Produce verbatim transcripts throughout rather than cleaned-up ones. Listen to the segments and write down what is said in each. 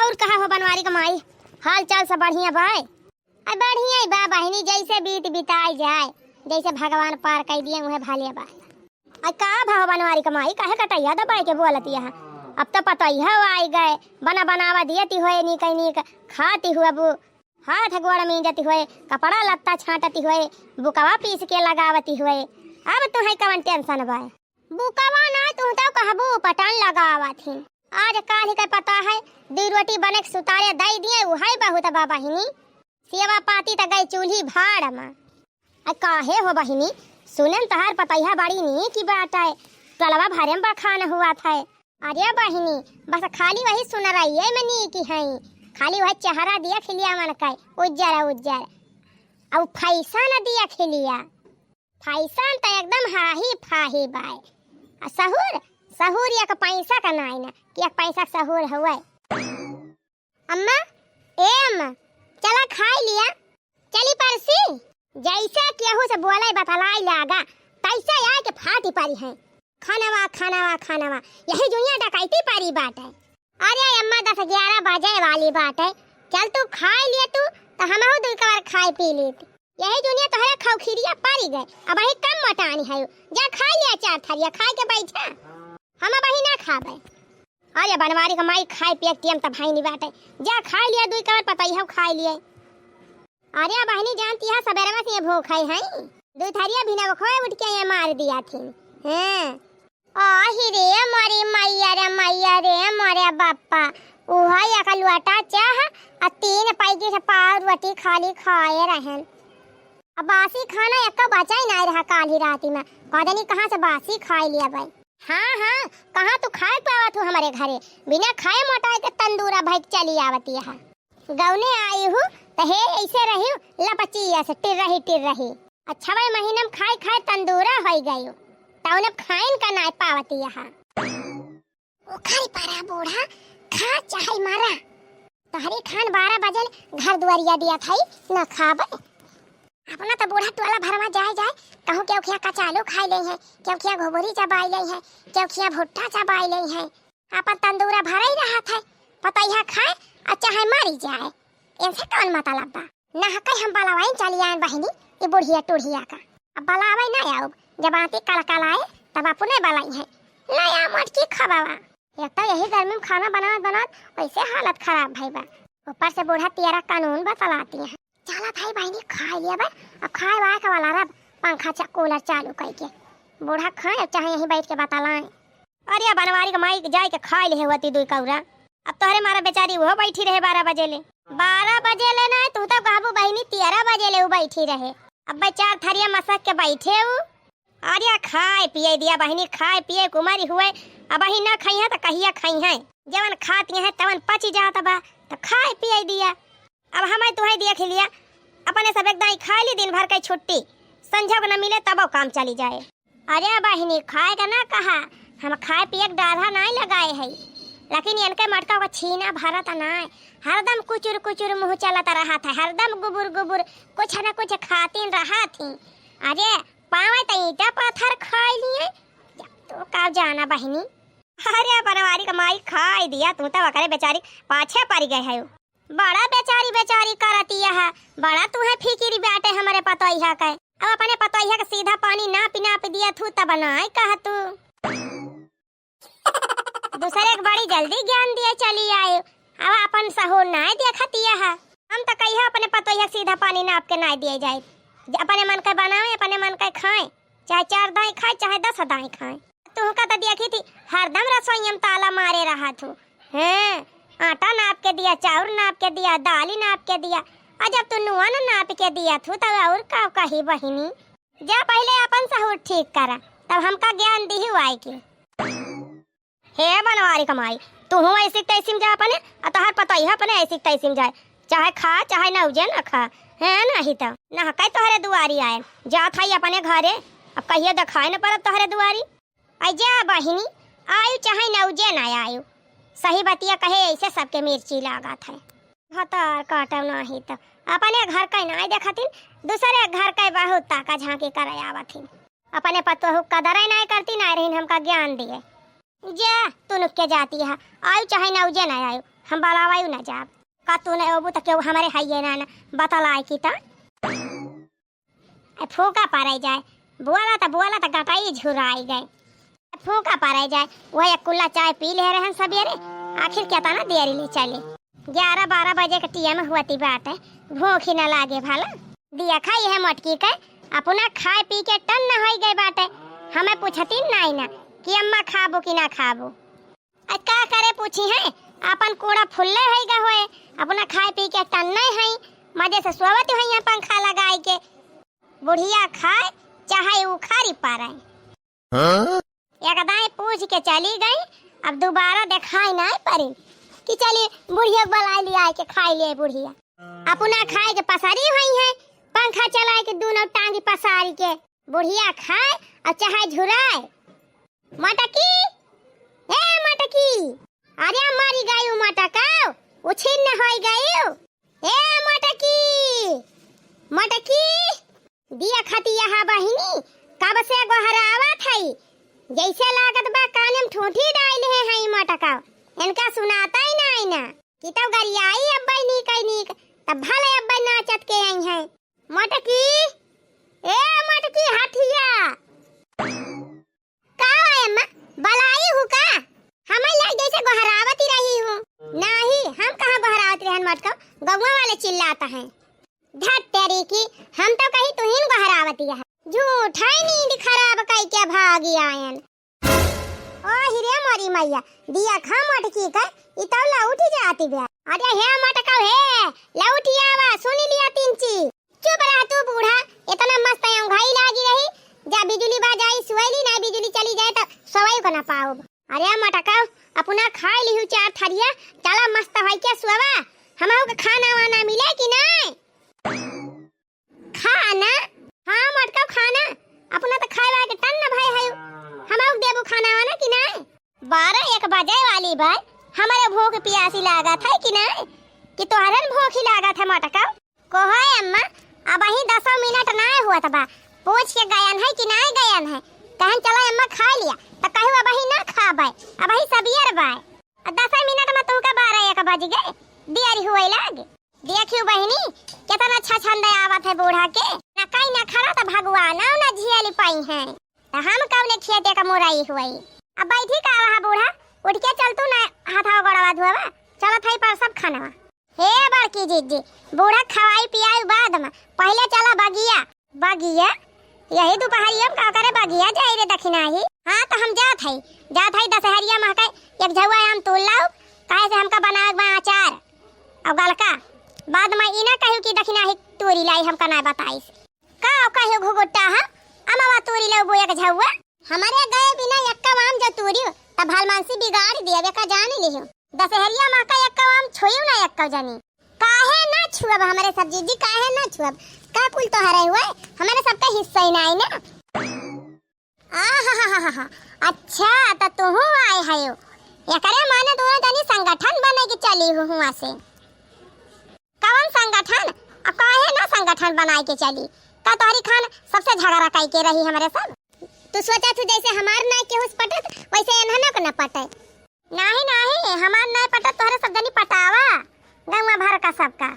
और कहा हो बनवारी क माई, हाल चाल सब बढ़िया बाय? अरे बढ़िया ही बा बहिनी, जैसे बीत बिताई जाए, जैसे भगवान पार कइ दिए उहे भले बाय। अरे का भा हो बनवारी क माई, काहे कटैया दबाइ के बोलती है? अब तो पतोहिया आई गए, बना बनावा दियती होए नीक नीक, खाती हुआ बू, हाथ गोड़ मींजती होए, कपड़ा लत्ता छांटती होए, बुकवा पीस के लगावती होए। अब तुहैं कवन tension बाय? बुकवा ना, तू तो कहबू पटन लगावत ही। आज काल्हि के पता है, दुइ रोटी बने के सुतारे दइ दिए, उहै बहुत बा बहिनी। सेवा पाती त गई चूल्ही भाड़ मा। अरे काहे हो बहिनी, सुनेन तहार पतैया बड़ी नीक बाटै, टोलवा भरे में बखान हुआ था। अरे बहिनी, बस खाली वही सुनरइये में नीक है, खाली वही चेहरा देख लिया मन के, उज्जर उज्जर, अब fashion देख लिया। Fashion त एकदम हाही फाही बाय। आ सहूर, सहूर एक पैसा क नाई ना, कि एक पैसा क सहूर हुए। अम्मा, ए अम्मा, चला खाइ लिया। चली परसी, जैसे केहू से बोलै बतलाइ लागा, तैसे आइके फाटी परी हैं। खानवा, खानवा, खानवा, यही जुनिया डकैती परी बाटै। अरे अम्मा, दस ग्यारह बजै वाली बाटै, चल तू खाइ लिया तू, त हमहू दुइ कवर खाइ पी लीत। यही जुनिया तोहरे खौखिरिया परी गए, अबहीं कम मोटानी है, जा खाइ लिया चार थरिया, खाइके बैठा, हम अबहीं ना खाबै। अरे बनवारी क माई, खाइ पिए क टेम त भइनी बाटै, जा खाइ लिया दुइ कवर, पतैया खाइ लिया। अरे बहिनी, जानती है सबेरवा से ये भूखै हैं, दुइ थरिया भी ना खोए उठ के ये मार दिया थी। हैं। आहि रे मोरी मैया रे, मैया रे मोरे बप्पा, उहै एक लोटा चाह आ तीन पैकेट पाव रोटी खाली खाए रहेन। अब बासी खाना एक्को बचा ही नाहीं रहा काल्हि राती मा, कह देनी कहाँ से बासी खाइ लिया भाई। हाँ, हाँ, कहाँ तू खाए पावत हू हमरे घरे? बिना खाए मोटाए के तंदूरा भइक चली आवती है। गौने आई हू, त हे ऐसे रही, लपचिया से टिर्रही, टिर्रही। अच्छा, वही महीना में खाए, खाए तंदूरा होइ गई, तौने खाइन का नाय पावती यहाँ। उखारी परा बूढ़ा, खा चाहे मरा। तहरी खान बारह बजे घर दुआरिया दिया था, न खाबे। अपना तो बूढ़ा टोला भरवा जाए जाए, कहूँ केहू खिया कचालू खाइ लेइ है, केहू खिया घुघुरी चबाइ लेइ है, केहू खिया भुट्टा चबाइ लेइ है। आपन तंदूरा भरइ रहत है, पतैया खाए अउर चाहे मरी जाए, इनसे कौन मतलब बा? नहकै हम बलवाइन चली आएन बहिनी, ई बुढ़िया टुढ़िया का। अब बलावै ना आउब, जब आँती कलकलाए, तब अपने बलइहैं। ले आ मोटकी खबावा। एक तो यही गर्मी में खाना बनावत बनावत वैसे हालत खराब भई बा, ऊपर से बूढ़ा तियरा कानून बतलाती है। चला भाई बहिनी खाइ लिया बा, अब खाए वाए का वाला रब, पंखा चा-, कूलर चालू कइके। बूढ़ा खाए, अब चाहे यहीं बैठ के बतलाएं। अरे बनवारी के माई जाए के खाइ लिहे होती दुइ कौरा, अब तोहरे मारा बेचारी उहो बैठी रहे बारह बजे ले। बारह बजे ले ना, तू तो कहबू बहिनी तियरा बजे ले उ बैठी रहे। अब भाई चार थरिया मसक के बैठे उ। अरे खाए पिए दिया बहिनी, खाए पिए के उमर हुए, अबहीं ना खइहैं त कहिया खइहैं? जवन खाती हैं तवन पचि जात बा, त खाए पिए दिया। अब हमें तुहैं देख लिया, अपने सब एक दाईं खाइ ली दिन भर के छुट्टी, संझा को न मिले तबो काम चली जाए। अरे बहिनी, खाए का ना कहा, हम खाए पिए के डाढ़ा नाहीं लगाए है, लेकिन इनके मटका का छीना भरत नाहीं, हरदम कुचुर कुचुर मुँह चलत रहत है, हरदम गुबुर गुबुर कुछ न कुछ खातिन रहत ही। अरे पावे त ईंटा पत्थर खाइ लिए, तो का जाना बहिनी। अरे बनवारी का माई खाइ दिया, तू तो ओकरे बेचारी पाछे परि गए है। बड़ा बेचारी बेचारी करतिया है, बड़ा तुहैं फिकिर बाटे हमरे पतोहिया के। अब अपने पतोहिया के सीधा पानी नापि नापि दिया थू तब नाहीं कह तू। दूसरे के बड़ी जल्दी ज्ञान दिए चली आए, अब अपन सहूर नाहीं देखतिया है। हम तो कहिया अपने पतोहिया के सीधा पानी नाप के नाहीं दिए जाए, जे अपने मन के बनावे, अपने मन के खाए, चाहे चार दाईं खाए, चाहे दस दाईं खाए। तुहका त देखी थी, हरदम रसोइया में ताला मारे रहत हू। हैं, आटा नाप के दिया, चाउर नाप के दिया, दाली नाप के दिया, अउर जब तू नुआ न नाप के दिया थू, तब अउर का कही बहिनी? जा पहिले अपन सहूर ठीक करा, तब हमका ज्ञान दिहू आए के। हे बनवारी क माई, तुहू ऐसी तैसी में जा अपने, अउर तोहार पतोहिया अपने ऐसी तैसी में जाए, चाहे खा, चाहे नौजे न खा, हैं, नाहीं त नहकै तोहरे दुआरी आए, जात हई अपने घरे, अब कहियो देखाए न परब तोहरे दुआरी। अइ जा बहिनी, आयु चाहे नौजे न आयु, सही बतिया कहे ऐसे सबके मिर्ची लागत है। भतार काटब नाहीं त अपने घर कै नाहीं देखतिन, दूसरे घर कै बहुत ताका झांकी करे आवत हिन। अपने पतोहू कदरै नाहीं करती, नाहीं रहिन हमका ज्ञान दिए। जा, तू नुक के जाती है, आयु चाहे नौजे न आयु, हम बलावै न जाब। का तू न अबू त केहू हमरे हइये ना, ना बतलाए की त। ए, फूका परै जाए, बोला त बोला त गटई झुराई गए। फूका परै जाए, वह एक कुल्ला चाय पी ले रहन सबेरे, आखिर केतना देरी ले चले। ग्यारह बारह बजे के टीएम हुअती बाटे, भूख ही न लागे भला। दिया खाई है मोटकी के, अपना खाए पी के टन्न होई गए बाटे, हमें पूछती नाई ना कि अम्मा खाबो कि ना खाबो। आ का करे पूछी है, अपन कूड़ा फुल्ले होई गा होए, अपना खाए पी के टन्ने है, मजे से सोवत होई है पंखा लगाई के। बुढ़िया खाए चाहे उखारी पारे। हाँ? एक दाई पूछ के चली गई, अब दोबारा देखाई नाई पड़ी कि चली बुढ़िया के बुलाई लिया के खाई ले बुढ़िया। अपना खाए के पसारी होई है, पंखा चलाए के दोनों टांगी पसारी के बुढ़िया खाए और चाहे झुराए। मटकी, ए मटकी, अरे मरी गयू मटकाओ, उछिन्न होई गयू। ए मटकी, मटकी, दिया खतिया हा बहिनी, कब से गोहरावत हई, जैसे लागत बा काने में ठूठी डाल है हई मटकाओ, इनका सुनाता ही नाई ना, कि तब गरियाई अब्बै नीक आई नीक, तब भले अब्बै नाचत के आई है। मटकी, ए मटकी हठिया। का हो अम्मा, बलाई हूँ का? हमें लाग जैसे गोहरावती रही हूँ। नाही, हम कहाँ गोहरावत रहन मटकाओ, गौवा वाले चिल्लाता है। धत तेरी की, हम तो कही तुहिन गोहरावती है। झूठ है, नींद खराब कई के भागी आयन। ओ हिरे मोरी मैया, दिया खा मटकी के, ई तो लौट जाती बे। अरे हे मटकाओ हे, लौट आवा, सुन लिया तीन चीज। चुप रह तू बूढ़ा, इतना मस्त औंघाई लागी रही। जा बिजुली बा जाई, सुवैली ना, बिजुली चली जाए तो सोवई को ना पाओ। अरे मटकाओ, अपना खाई लिहू चार थरिया, चला मस्त होई के सोवा। हमहू के खाना वाना मिले कि नहीं? खाना? हाँ मटकाओ खाना, अपना तो खाए वाए के टन्न भय है, हमहू के देबू खाना वाना कि नहीं? बारह एक बजे वाली बा, हमरे भूख पियासी लागत है कि नहीं? कि तोहरन भूख ही लागत है मटकाओ? कोहो अम्मा, अबही दसो मिनट नाय हुअत बा, पूछ के गयन है कि नाय गयन है? कहन चलो अम्मा खा लिया, त कहू अबही ना खाबे, अबही सबियर बाय। आ दसो मिनट में तुमका बारह एक बज गए, देरी हुए लाग। देखियो बहिनी, केतना अच्छा छंद आवत है बूढ़ा के, ना कहीं ना खड़ा त भगवान ना झेल पाई है। त हम कौने खेते का मुरई हुई? अब बैठी का रहा बूढ़ा, उठ के चल तू ना हाथवा गोड़वा धोवा, चलत है पर सब खानवा। हे बड़की जीजी, बूढ़ा खवाई पियाई बाद में, पहिले चला बगिया। बगिया? यही दोपहरिया में का करे बगिया जाई रे दखिनाही? हाँ तो हम जात हई, जात हई दशहरिया में के एक झउआ आम तोड़ लाउब, काहे से हमका बनावे के बा अचार। और गलका, बाद में ई ना कहू कि दखिनाही तोरी लाई हमका ना बताइस। का कहियो घुघुट्टा ह, अमवा तोरी लेबू एक झउआ? हमरे गए बिना एक्का आम जो तोरियो, त भलमानसी बिगाड़ दिया, बेका जान लियो। दशहरिया माँ का एक्का आम छुइयो ना एक्का जनी। काहे ना छुअब हमरे सब जीजी, काहे ना छुअब? का कुल तोहरे हुए, हमरे सबका हिस्सा ही ना आई ना। आहाहाहा, अच्छा त तुहू आए हयो। एकरे माने दोनों जनी संगठन बने के चली हो हुआ से। कवन संगठन? अब काहे ना संगठन बनाए के चली? का तोहरी खान सबसे झगड़ा कई के रही हमरे सब? तू सोचा थू जैसे हमार नाय केहू से पटत, वैसे एनहनो के न पटे। नाही, नाही, हमार नाय पटत, तोहरे सब जनी पटावा, गौवा भर का सबका।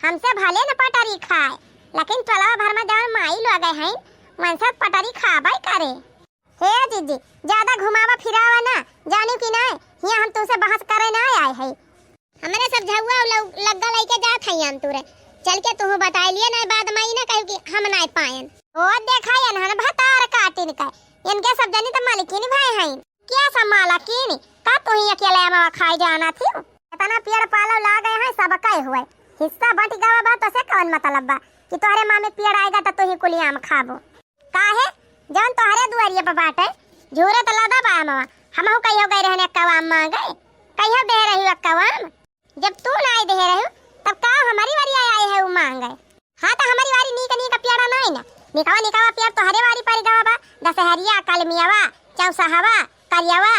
हमसे भले न पटरी खाए, लेकिन टोलवा भर में जवन माई लोग हैं, उनसे पटरी खाबे करे। हे जीजी, ज्यादा घुमावा फिरावा ना, जानियो कि नाय, हियां हम तुमसे बहस करे ना आए हैं। हमरे सब झउआ लउ-, लग्गा लइके जात हई आम तूरे। चल के तुहू बताई लिए, नाय बाद में ई ना कहू कि हम नाय पायन। ओ देखा एनहन भतार काटिन का, इनके सब जनी त मालकिन भय हईन। क्या सब मालकिन? का तुही अकेले अमवा खाए जाना थी? इतना पेड़ पालो लागे हैं, सब कहे हुए। हिस्सा बंट गवा बा, तो से कौन मतलब बा कि तोहरे माँ में पेड़ आएगा तो तुही कुली आम खाबो? काहे? जौन तोहरे दुआरिया पे बाटे, झूरे त लदा बा अमवा। हमहू कहियो गए रहन एक्का आम मांगे, कहियो दे रही एक्का आम। जब तू नाय दे रही, तब का हमारी बारी आए, आए है उ मांगे? हाँ, त हमारी बारी नीक नीक पेड़ नाय ना, निकवा निकवा पेड़ तोहरे बारी पर गवा बा, दशहरिया, कलमियावा, चौसहवा, करियावा।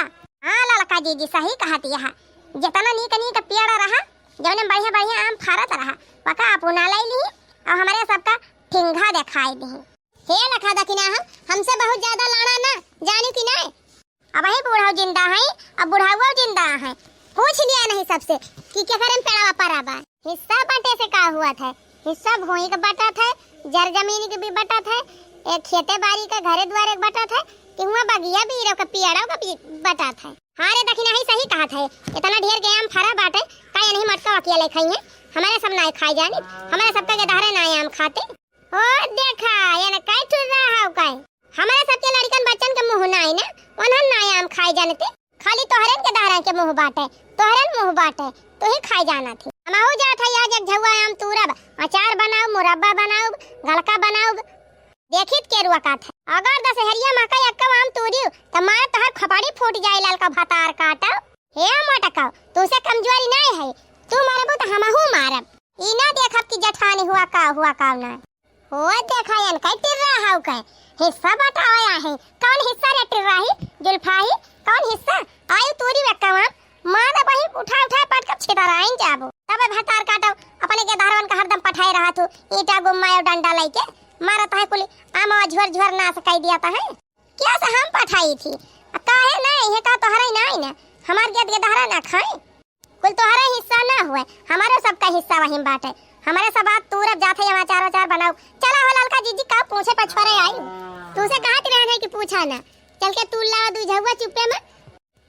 हाँ ललका जीजी सही कहत यहा, जितना नीक नीक पेड़ रहा, जौने बढ़िया बढ़िया आम फरत रहा, पका अपना ले ली और हमारे सबका ठिंगा दिखाई दी। हे लखा दखिना, हम, हमसे बहुत ज्यादा लड़ा ना, जानी कि नहीं? अबही बूढ़ऊ जिंदा हैं, अब बुढ़ाऊ जिंदा हैं। पूछ लिया नहीं सबसे कि केकरे में पेड़वा परा बा। हिस्सा बटे से का हुआ था? हिस्सा भूमि के बटत है, जर जमीन के भी बटत है, एक खेते बारी के घरे द्वारे के बटत है, कि हुआ बगिया बीरो के पियड़ो के भी बटत है। हाँ रे दखिना, ही सही कहत है, इतना ढेर के आम फरा बाटे, का ये नहीं मटका वकिया ले खाई है? हमारे सब नाय खाई जानी, हमारे सबका के दहरे नाय आम खाते। ओ देखा, ये न काई ठुर्रा हाउ काई? हमारे सबके लड़कन बच्चन के मुँह नाय ना, उन्हन नाय आम खाई जानते। खाली तोहरन के दहरा के मुँह बाटे, तोहरन मुँह बाटे, तू ही खाई जाना थी। हमहू जात है आज एक झउआ आम तूरब, अचार बनाउब, मुरब्बा बनाउब, गलका बनाउब। देखित के रुआ का था, अगर दशहरिया मकई अक्का आम तूरियो, त मार तोहर खपड़ी फूट जाए, ललका भतार काटो। हे मोटका, तू से कमजोरी नाय है, तू मारबू त हमहू मारब। ई ना देखब कि जेठानी हुआ का हुआ का ना। हो देखा, एन कई टिर्रा हाउ के हिस्सा बटावे आहे। कौन हिस्सा रे टिर्रा ही, जुल्फा ही, कौन हिस्सा? आयु तूरी वे कवाम, मार वही उठा उठा पटक छितराइन जाबो। तबे भतार काटो, अपने के धारवन का हरदम पठाए रहा तू, ईंटा गुम्मा और डंडा लइके मारत है कुली, आमवा झुर झुर नास कई दिया है। क्या से हम पठाई थी? आ काहे नहीं है का तोहरा ही नहीं ना, हमार गेद के दहरा ना खाए। कुल तोहरे हिस्सा ना हुए, हमारे सबका हिस्सा वहीं बाटे। हमारे सब आज तूरब जात है, यहाँ अचार वचार बनाओ। चला हो ललका जीजी, का पूछे पछोरे आई? तू से कहत रहन है कि पूछा ना। चल के तू लावा दू झउआ चुप्पे में,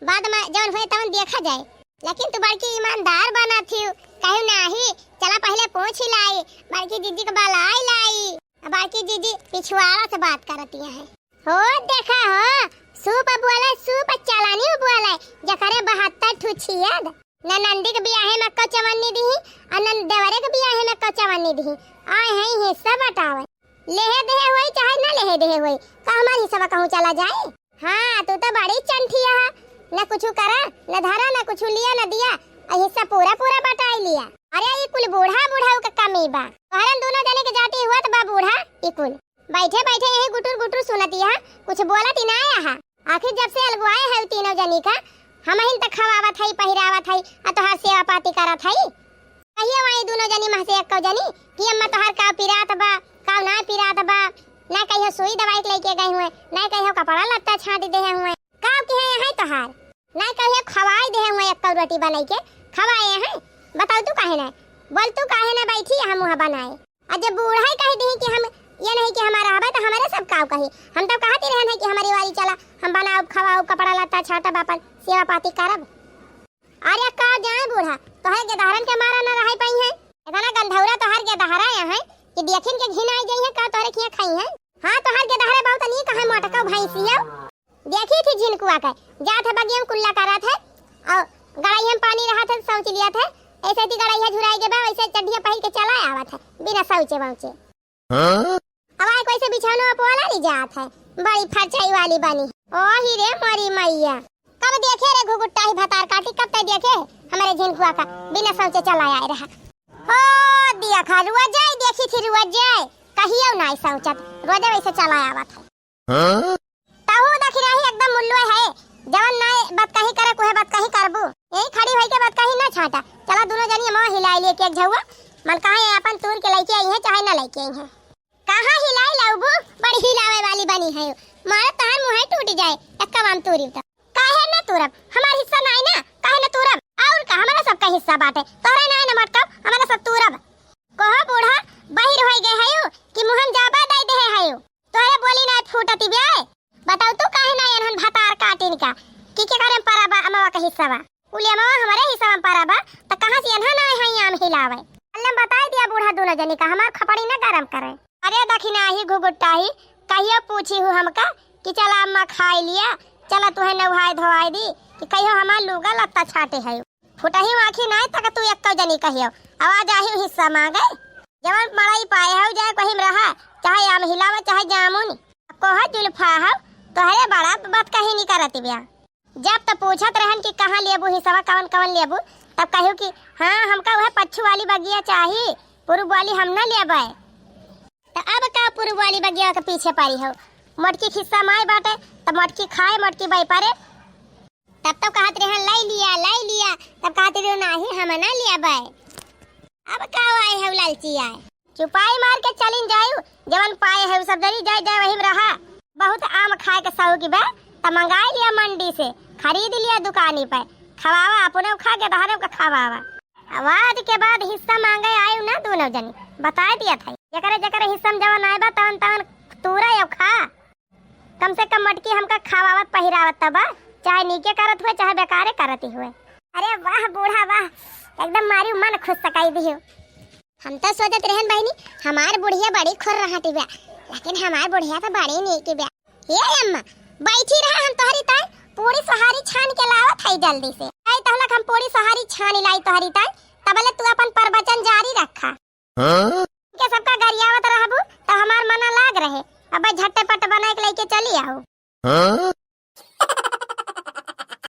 बाद में जवन हुए तवन देखा जाए। लेकिन तू बड़की ईमानदार बना थी, कहू नाही, चला पहले पूछ ही लाई, बड़की जीजी के बलाई लाई। अब बड़की जीजी पिछुआड़ा से बात करती है। हो देखा हो, सूप बोले, सूप चालानी बोले, जकरे बहत्तर ठू छियद। न नंदी के बियाहे में कौ चवन्नी दिही, आ न देवरे के बियाहे में कौ चवन्नी दिही। आए हैं हिस्सा बटावे। लेहे देहे होई चाहे न लेहे देहे होई, का हमार हिस्सा कहूँ चला जाए? हाँ, तू तो बड़ी चंठिया है, न कुछ करा, न धरा, न कुछ लिया, न दिया, आ हिस्सा पूरा पूरा बटाई लिया। अरे, ई कुल बूढ़ा बूढ़ा के कमी बा। तोहरन दोनों जने के जाति हुआ त बा बूढ़ा, ई कुल। बैठे बैठे यही गुटुर गुटुर सुनत यहाँ, कुछ बोलत ही ना आया है। आखिर जब से अलगुआए है तीनों जनी का, हमहिन त खवावत है, पहिरावत है, आ तोहार सेवा पाती करत है। कहियो वही दोनों जनी मह से एक्को जनी कि अम्मा तोहार का पिरात बा, का ना पिरात बा, ना कहियो सुई दवाई के लेके गए हुए, ना कहियो कपड़ा लत्ता छांट दे हुए, का किहे यहाँ तोहार, ना कहियो खवाई दे हुए, एक्को रोटी बनाई के खवाए हैं। बताओ तू काहे ना, बोल तू काहे ना बैठी हम वहाँ बनाए। आ जब बूढ़ा ही कह दी कि हम ये नहीं कि हमारा हवा तो हमारे सब काव कही। हम तो कहती रहन है कि हमारी वाली चला, हम बनाओ खवाओ, कपड़ा लत्ता छाटब, अपन सेवा पाती करब। अरे का जाए बूढ़ा, तोहर गेदहरन के मारा न रह पाई है। इतना गंधौरा तोहर गेदहरा यहाँ है कि देखिन के घिन आई जाई है का तोहरे खिया खाई है। हाँ तोहर गेदहरा बहुत नीक है मोटका भैंसिया। देखी थी झिनकुआ के, जात है बगियम कुल्ला करत है, और गड़ाई में पानी रहत है, शौच लियत है, ऐसे थी गड़ाई है झुराई के बा, वैसे चड्ढिया पहिर के चला आवत है, बिना शौचे वौचे। हाँ? अब आए कैसे बिछौना पोला नहीं जात है, बड़ी फरचाई वाली बनी। ओ ही रे मोरी मैया, कब देखे रे घुघुट्टा ही भतार काटी, कब तक देखे हमारे झिनकुआ का बिना शौचे चला आए रहा। ओ दिया खा रुआ जाए, देखी थी रुआ जाए, कहियो नाई शौचत, रोजे वैसे चला आवत है। हाँ? तहू दखिनाही एकदम उल्लुए है, जवन नाय बतकही करे, कुहे बतकही करबू। यही खड़ी होई के बतकही ना छाटा। चला दोनों जनी हम हिलाई लिए के एक झउआ, मन कहाँ ये अपन तूर के लइके आई है, चाहे ना लइके आई है। कहाँ हिलाई लाउबू, बड़ी हिलावे वाली बनी है। मारा तहार मुँह टूट जाए, एक्का बाम तूरी तो। काहे ना तूरब, हमार हिस्सा नाय ना, काहे ना तूरब? और का, हमारा सबका हिस्सा बाटे, तोहरे नाय ना मटकब, हमारा सब तूरब। कहो बूढ़ा, बहिर होई गए हयू कि मुँह में जाबा दई दे हयू? तोहरे बोली ना फूटती बे। बताओ तू काहे ना एनहन भतार काटिन का? कि के करे परबा अमवा के हिस्सा बा? कुल अमवा हमरे हिस्सा में परबा, त कहाँ से एनहन आए हैं आम हिलावे? अल्लम बताई दिया बूढ़ा दोनों जनी का, हमार खपड़ी ना गरम करे। अरे दखिनाही घुघुट्टाही, कहियो पूछी हूँ हमका कि चला अम्मा खाई लिया, चला तुहे नहाई धोवाई दी, कि कहियो हमार लुगा लत्ता छाटे है। फुटही आँखी नाय तक तू एक्को जनी कहियो, आवाज आही हिस्सा मांगे। जवन मड़ई पाए हो जाए वही में रहा, चाहे आम हिलावा चाहे जामुन। कोह जुल्फा हो, तोहरे बड़ा बतकही नहीं करत बिया। जब तो पूछत रहन कि कहाँ लेबू हिस्सा, कवन कवन लेबू, तब कहू कि हाँ हमका वह पच्छू वाली बगिया चाही, पूरब वाली हम न लेबे। त अब का पूरब वाली बगिया के पीछे पड़ी हो, मोटकी हिस्सा माय बाटे, त मोटकी खाए मोटकी बई परे। तब तो कहत रहे, "लै लिया, लै लिया।" तब कहत रहे, "नाही, हम ना लियाबै।" अब का आए है लालची आए। चुपाई मार के चलिन जायु, जवन पाए है सब जरी जाए, जाए वही में रहा। बहुत आम खाए के शौक बा, त मंगाई लिया मंडी से, खरीद लिया दुकानी पे। खवावा, अपने खा के तहरे का खवावा। अब आज के बाद हिस्सा मांगे आयु ना दोनों जनी, बताए दिया था। जकरे जकरे हिस्सा में जवन आए बा तवन तवन तूरा या खा। कम से कम मटकी हमका खवावत पहिरावत त बा, चाहे नीके करत हुए चाहे बेकारे करत ही हुए। अरे वाह बूढ़ा वाह, एकदम मारी मन खुश सकाई दियो। हम तो सोचत रहन बहिनी, हमार बुढ़िया बड़ी खुर रहती बा, लेकिन हमार बुढ़िया तो बड़ी नीक बा। ए अम्मा, बैठी रहा, हम तोहरी ताई पूरी सोहारी छान के लावत हई जल्दी से। आई तहलक हम पूरी सोहारी छान लाई तोहरी ताई, तबले तू